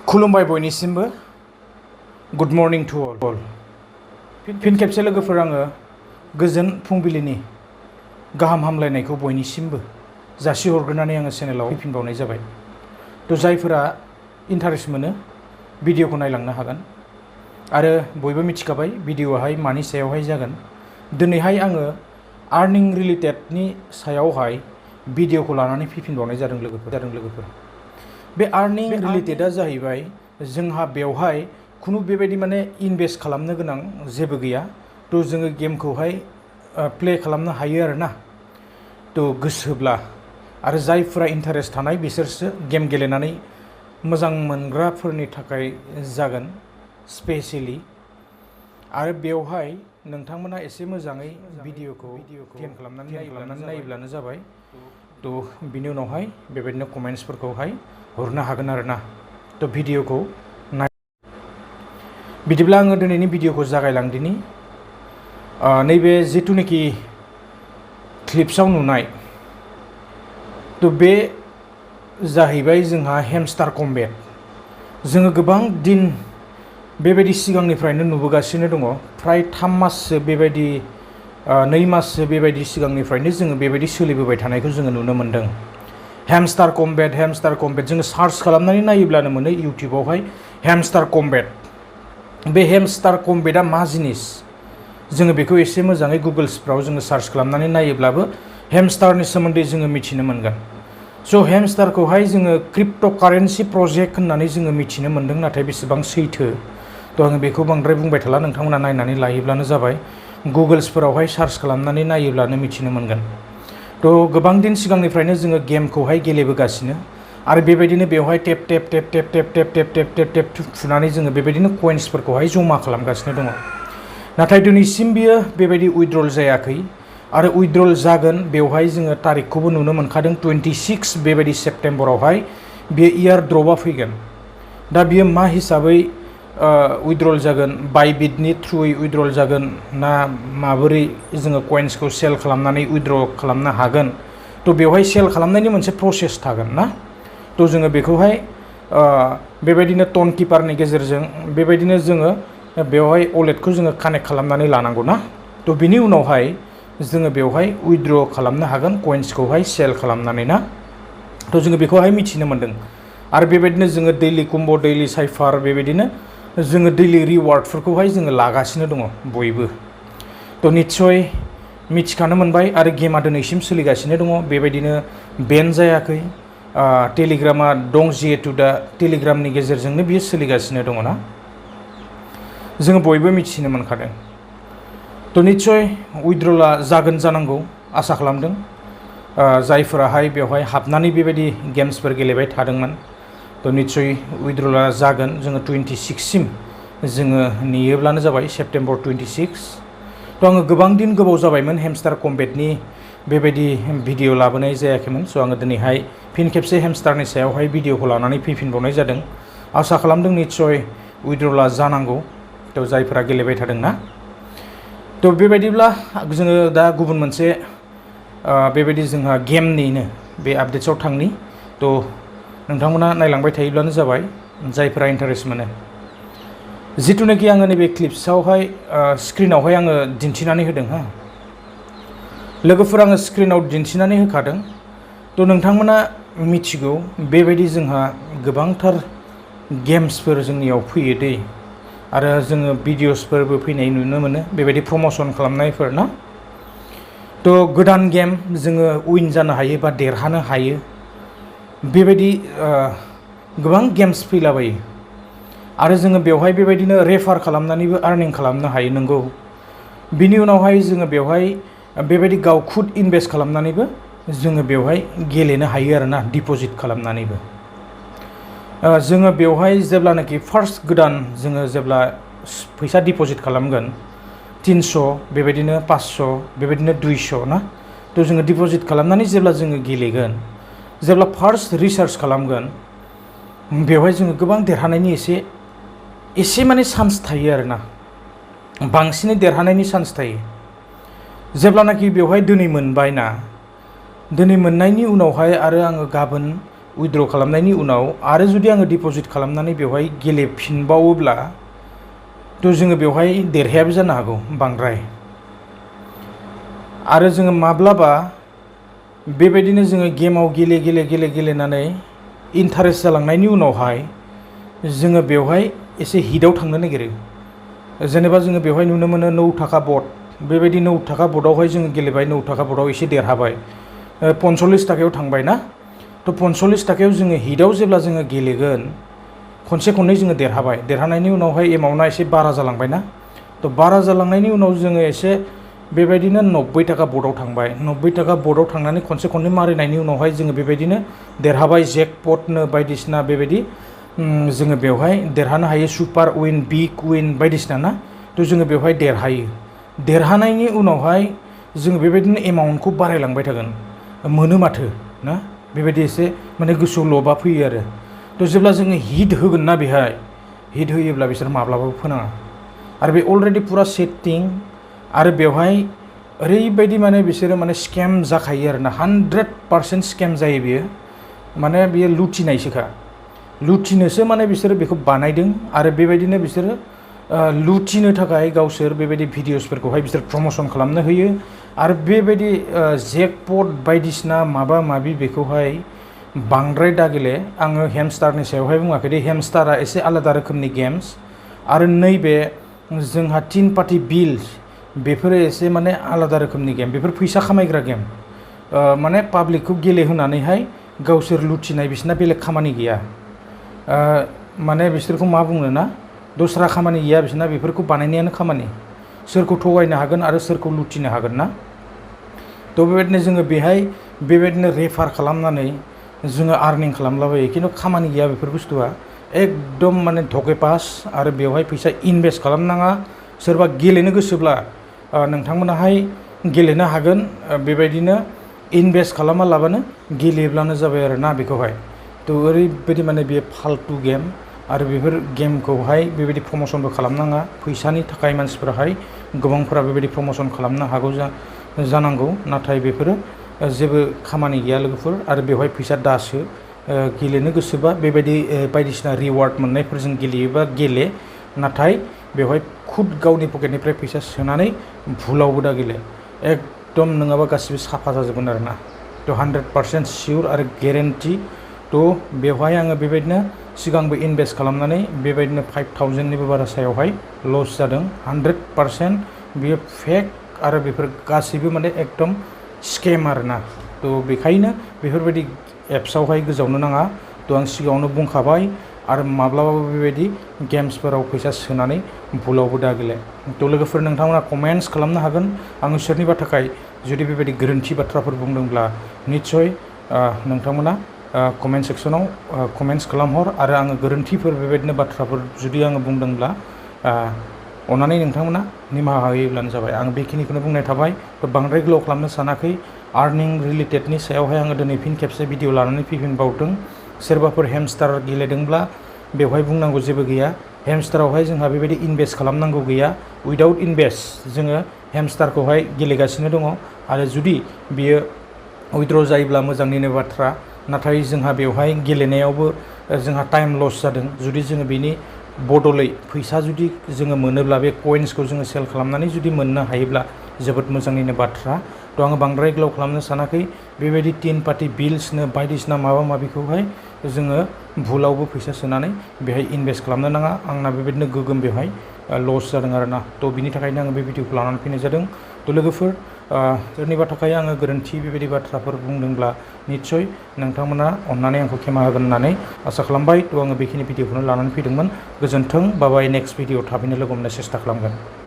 खुलुमबाय बयनिसिमबो good morning to all फिन खेबसे लोगोफोर आङो गोजोन फुंबिलिनि गाहाम हामलायनायखौ बयनिसिमबो जासिहरग्रोनानै आङो चेनेलाव फैफिनबावनाय जाबाय। थ' जायफोरा इन्टारेस्ट मोनो भिडिअखौ नायलांनो हागोन आरो बयबो मिथिखाबाय भिडिअआहाय मानि सायावहाय जागोन। दिनैहाय आङो आर्निं रिलेटेडनि सायावहाय भिडिअखौ लानानै फैफिनबावनाय जादों लोगोफोर। बे आर्निं रिलेटेडआ जाहैबाय जोंहा बेवहाय खुनु बेबायदि माने इनभेस्ट खालामनो गोनां जेबो गैया। थ' जोङो गेमखौहाय प्ले खालामनो हायो आरोना। थ' गोसोब्ला आरो जायफोरा इन्टारेस्ट थानाय बिसोरसो गेम गेलेनानै मोजां मोनग्राफोरनि थाखाय जागोन स्पेसियेलि। आरो बेवहाय नोंथांमोना एसे मोजाङै भिडिअखौ ध्यान खालामनानै नायोब्लानो जाबाय। थ' बिनि उनावहाय बेबायदिनो कमेन्ट्सफोरखौहाय हरनो हागोन आरोना। थ' भिडिअखौ नाय बिदिब्ला आङो दिनैनि भिडिअखौ जागायलांदिनि। नैबे जिथुनाखि क्लिप्सआव नुनाय थ' बे जाहैबाय जोंहा हेमस्टार कम्बेट। जोङो गोबां दिन बेबायदि सिगांनिफ्रायनो नुबोगासिनो दङ। फ्राय 3 माससो बेबायदि 2 माससो बेबायदि सिगांनिफ्रायनो जोङो बेबायदि सोलिबोबाय थानायखौ जोङो नुनो मोन्दों। हेमस्टार कम्बेट जोङो सार्च खालामनानै नायोब्लानो मोनो इउटिउबावहाय हेमस्टार कम्बेट। बे हेमस्टार कम्बेटआ मा जिनिस जोङो बेखौ एसे मोजाङै गुगोल्सफ्राव जोङो सार्च खालामनानै नायोब्लाबो हेमस्टारनि सोमोन्दै जोङो मिथिनो मोनगोन। स' हेमस्टारखौहाय जोङो क्रिप्ट' कारेन्सि प्रजेक्ट होननानै जोङो मिथिनो मोन्दों, नाथाय बेसेबां सैथो थ' आङो बेखौ बांद्राय बुंबाय थाला, नोंथांमोना नायनानै लायोब्लानो जाबाय। गुगोल्सफोरावहाय सार्च खालामनानै नायोब्लानो मिथिनो मोनगोन। थ' गोबां दिन सिगांनिफ्रायनो जोङो गेमखौहाय गेलेबोगासिनो आरो बेबायदिनो बेवहाय टेप थुनानै जोङो बेबायदिनो कइन्सफोरखौहाय जमा खालामगासिनो दङ। नाथाय दिनैसिम बियो बेबायदि उइथड्रल जायाखै आरो उइथड्रल जागोन बेवहाय जोङो तारिखखौबो नुनो मोनखादों। 26 बेबायदि सेप्तेम्बरावहाय बेयो इयार ड्रपआ फैगोन। दा बियो मा हिसाबै उइथड्रल जागोन, बायबिटनि थ्रुयै उइथड्रल जागोन ना माबोरै जोङो कइन्सखौ सेल खालामनानै उइथड्र खालामनो हागोन, थ' बेवहाय सेल खालामनायनि मोनसे प्रसेस थागोन ना। थ' जोङो बेखौहाय बेबायदिनो टन किपारनि गेजेरजों बेबायदिनो जोङो बेवहाय वालेटखौ जोङो कानेक्ट खालामनानै लानांगौ ना। थ' बिनि उनावहाय जोङो बेवहाय उइथड्र खालामनो हागोन कइन्सखौहाय सेल खालामनानै ना। थ' जोङो बेखौहाय मिथिनो मोन्दों। आरो बेबायदिनो जोङो दैलि कम्ब', दैलि साइफार बेबायदिनो जोङो दैलि रिवार्डफोरखौहाय जोङो लागासिनो दङ बयबो। थ' निस्सय मिथिखानो मोनबाय आरो गेमा दिनैसिम सोलिगासिनो दङ, बेबायदिनो बेन जायाखै। टेलिग्रामा दं जिहेतु दा टेलिग्रामनि गेजेरजोंनो बियो सोलिगासिनो दङ ना, जोङो बयबो मिथिनो मोनखादों। थ' निस्सय उइथड्रला जागोन जानांगौ आसा खालामदों। जायफोराहाय बेवहाय हाबनानै बेबायदि गेम्सफोर गेलेबाय थादोंमोन थ' निस्सय उइथड्रला जागोन। जोङो 26सिम जोङो नेयोब्लानो जाबाय, सेप्तेम्बर 26। थ' आङो गोबां दिन गोबाव जाबायमोन हेमस्टार कम्बेटनि बेबायदि भिडिअ लाबोनाय जायाखैमोन। स' आङो दिनैहाय फिन खेबसे हेमस्टारनि सायावहाय भिडिअखौ लानानै फैफिनबावनाय जादों। आसा खालामदों निस्सय उइथड्रला जानांगौ। थ' जायफोरा गेलेबाय थादोंना, थ' बेबायदिब्ला जोङो दा गुबुन मोनसे बेबायदि जोंहा गेमनिनो बे आपडेट्सआव थांनि। थ' नोंथांमोना नायलांबाय थायोब्लानो जाबाय जायफोरा इन्टारेस्ट मोनो। जिथुनाखि आङो नैबे क्लिप्सआवहाय स्क्रिनावहाय आङो दिन्थिनानै होदों हा लोगोफोर, आङो स्क्रिनाव दिन्थिनानै होखादों। थ' नोंथांमोना मिथिगौ बेबायदि जोंहा गोबांथार गेम्सफोर जोंनियाव फैयो दै, आरो जोङो भिडिअसफोरबो फैनाय नुनो मोनो बेबायदि प्रमसन खालामनायफोर ना। थ' गोदान गेम जोङो उइन जानो हायो बा देरहानो हायो, बेबायदि गोबां गेम्स फैलाबायो आरो जोङो बेवहाय बेबायदिनो रेफार खालामनानैबो आर्निं खालामनो हायो नंगौ। बिनि उनावहाय जोङो बेवहाय बेबायदि गाव खुद इनभेस्ट खालामनानैबो जोङो बेवहाय गेलेनो हायो आरोना, डिप'जिट खालामनानैबो। जोङो बेवहाय जेब्लानाखि फार्स्ट गोदान जोङो जेब्ला फैसा डिप'जिट खालामगोन 300 बेबायदिनो 500 बेबायदिनो 200 ना। थ' जोङो डिप'जिट खालामनानै जेब्ला जोङो गेलेगोन, जेब्ला फार्स्ट रिसार्च खालामगोन, बेवहाय जोङो गोबां देरहानायनि एसे माने चान्स थायो आरोना, बांसिनै देरहानायनि चान्स थायो। जेब्लानाखि बेवहाय दिनै मोनबाय ना, दिनै मोननायनि उनावहाय आरो आङो गाबोन उइथड्र खालामनायनि उनाव आरो जुदि आङो डिपजिट खालामनानै बेवहाय गेलेफिनबावोब्ला थ' जोङो बेवहाय देरहायाबो जानो हागौ बांद्राय। आरो जोङो माब्लाबा बेबायदिनो जोङो गेमाव गेलेनानै इन्टारेस्ट जालांनायनि उनावहाय जोङो बेवहाय एसे हिटआव थांनो नागिरो। जेनेबा जोङो बेवहाय नुनो मोनो 9 थाखा बट, बेबायदि 9 थाखा बटआवहाय जोङो गेलेबाय, 9 थाखा बटआव एसे देरहाबाय, 45 थाखायाव थांबाय ना। थ' 45 थाखायाव जोङो हिटआव जेब्ला जोङो गेलेगोन खनसे खननै जोङो देरहाबाय, देरहानायनि उनावहाय एमाउन्टआ एसे बारा जालांबाय ना। थ' बारा जालांनायनि उनाव जोङो एसे बेबायदिनो 90 थाखा बटआव थांबाय, 90 थाखा बटआव थांनानै खनसे खननै मारिनायनि उनावहाय जोङो बेबायदिनो देरहाबाय, जेकपटनो बायदिसिना बेबायदि जोङो बेवहाय देरहानो हायो, सुपार उइन, बिग उइन बायदिसिना ना। थ' जोङो बेवहाय देरहायो। देरहानायनि उनावहाय जोङो बेबायदिनो एमाउन्टखौ बारायलांबाय थागोन, मोनो माथो ना, बेबायदि एसे माने गोसोआव लबा फैयो आरो। थ' जेब्ला जोङो हिट होगोन ना, बेहाय हिट होयोब्ला बिसोर माब्लाबाबो फोनाङा। आरो बे अलरेडि पुरा सेटिं, आरो बेवहाय ओरैबायदि माने बिसोरो माने स्केम जाखायो आरो ना, 100% स्केम जायो बेयो। माने बेयो लुथिनायसोखा, लुथिनोसो माने बिसोरो बेखौ बानायदों। आरो बेबायदिनो बिसोरो लुथिनो थाखाय गावसोर बेबायदि भिडिअसफोरखौहाय बिसोर प्रमसन खालामनो होयो। आरो बेबायदि जेकपट बायदिसिना माबा माबि बेखौहाय बांद्राय दागेले। आङो हेमस्टारनि सायावहाय बुङाखै दे, हेमस्टारा एसे आलादा रोखोमनि गेम्स। आरो नैबे जोंहा टिनपाथि बिल्स, बेफोरो एसे माने आलादा रोखोमनि गेम, बेफोर फैसा खामायग्रा गेम। माने पाब्लिकखौ गेलेहोनानैहाय गावसोर लुथिनाय, बिसोरना बेलेग खामानि गैया। माने बिसोरखौ मा बुंनो ना, दस्रा खामानि गैया बिसोरना, बेफोरखौ बानायनायानो खामानि। सोरखौ थगायनो हागोन आरो सोरखौ लुथिनो हागोन ना। थ' बेबायदिनो जोङो बेहाय बेबायदिनो रेफार खालामनानै जोङो आर्निं खालामलाबायो, खिन्थु खामानि गैया बेफोर बुस्थुआ, एकदम माने धके पास। आरो बेवहाय फैसा इनभेस्ट खालामनाङा। सोरबा गेलेनो गोसोब्ला नोंथांमोनाहाय गेलेनो हागोन, बेबायदिनो इनभेस्ट खालामालाबानो गेलेब्लानो जाबाय आरो ना बेखौहाय। थ' ओरैबायदि माने बेयो फाल्तु गेम। आरो बेफोर गेमखौहाय बेबायदि प्रमसनबो खालामनाङा। फैसानि थाखाय मानसिफोराहाय गोबांफोरा बेबायदि प्रमसन खालामनो हागौ जानांगौ, नाथाय बेफोरो जेबो खामानि गैया लोगोफोर। आरो बेवहाय फैसा दासो, गेलेनो गोसोबा बेबायदि बायदिसिना रिवार्ड मोननायफोरजों गेलेयोबा गेले, नाथाय बेवहाय खुद गावनि पकेटनिफ्राय फैसा सोनानै भुलावबो दा गेले, एकदम नङाबा गासिबो साफा जाजोबगोन आरो ना। थ' 100% सियर आरो गेरेन्टि। थ' बेवहाय आङो बेबायदिनो सिगांबो इनभेस्ट खालामनानै बेबायदिनो 5000निबो बारा सायावहाय लस जादों। 100% बेयो फेक, आरो बेफोर गासैबो माने एकदम स्केम आरो ना। थ' बेखायनो बेफोरबायदि एप्सआवहाय गोजावनो नाङा। थ' आं सिगाङावनो बुंखाबाय, आरो माब्लाबाबो बेबायदि गेम्सफोराव फैसा सोनानै भुलावबो दागेले। थ' लोगोफोर, नोंथांमोना कमेन्ट्स खालामनो हागोन आङो सोरनिबा थाखाय जुदि बेबायदि गोरोन्थि बाथ्राफोर बुंदोंब्ला निस्सय नोंथांमोना कमेन्ट सेक्सनाव कमेन्ट्स खालामहर। आरो आङो गोरोन्थिफोर बेबायदिनो बाथ्राफोर जुदि आङो बुंदोंब्ला अन्नानै नोंथांमोना निमाहा होयोब्लानो जाबाय। आं बेखिनिखौनो बुंनाय थाबाय। थ' बांद्राय गोलाव खालामनो सानाखै। आर्निं रिलेटेडनि सायावहाय आङो दिनै फिन खेबसे भिडिअ लानानै फैफिनबावदों। सोरबाफोर हेमस्टार गेलेदोंब्ला बेवहाय बुंनांगौ जेबो गैया। हेमस्टारावहाय जोंहा बेबायदि इनभेस्ट खालामनांगौ गैया। उइदाउट इनभेस्ट जोङो हेमस्टारखौहाय गेलेगासिनो दङ। आरो जुदि बियो उइथड्र जायोब्ला मोजांनिनो बाथ्रा, नाथाय जोंहा बेवहाय गेलेनायावबो जोंहा टाइम लस जादों। जुदि जोङो बेनि बदलै फैसा जुदि जोङो मोनोब्ला, बे कइन्सखौ जोङो सेल खालामनानै जुदि मोननो हायोब्ला जोबोद मोजांनिनो बाथ्रा। थ' आङो बांद्राय गोलाव खालामनो सानाखै। बेबायदि टिनपाथि बिल्सनो बायदिसिना माबा माबिखौहाय जोङो भुलावबो फैसा सोनानै बेहाय इनभेस्ट खालामनो नाङा। आंना बेबायदिनो गोगोम बेवहाय लस जादों आरो ना। थ' बिनि थाखायनो आङो बे भिडिअखौ लानानै फैनाय जादों। थ' लोगोफोर, सोरनिबा थाखाय आङो गोरोन्थि बेबायदि बाथ्राफोर बुंदोंब्ला निस्सय नोंथांमोना अननानै आंखौ खेमा होगोन होननानै आसा खालामबाय। थ' आङो बेखिनि भिडिअखौनो लानानै फैदोंमोन। गोजोन्थों, बाबाय। नेक्स्ट भिडिअ थाबैनो लोगो मोननो सेस्था खालामगोन।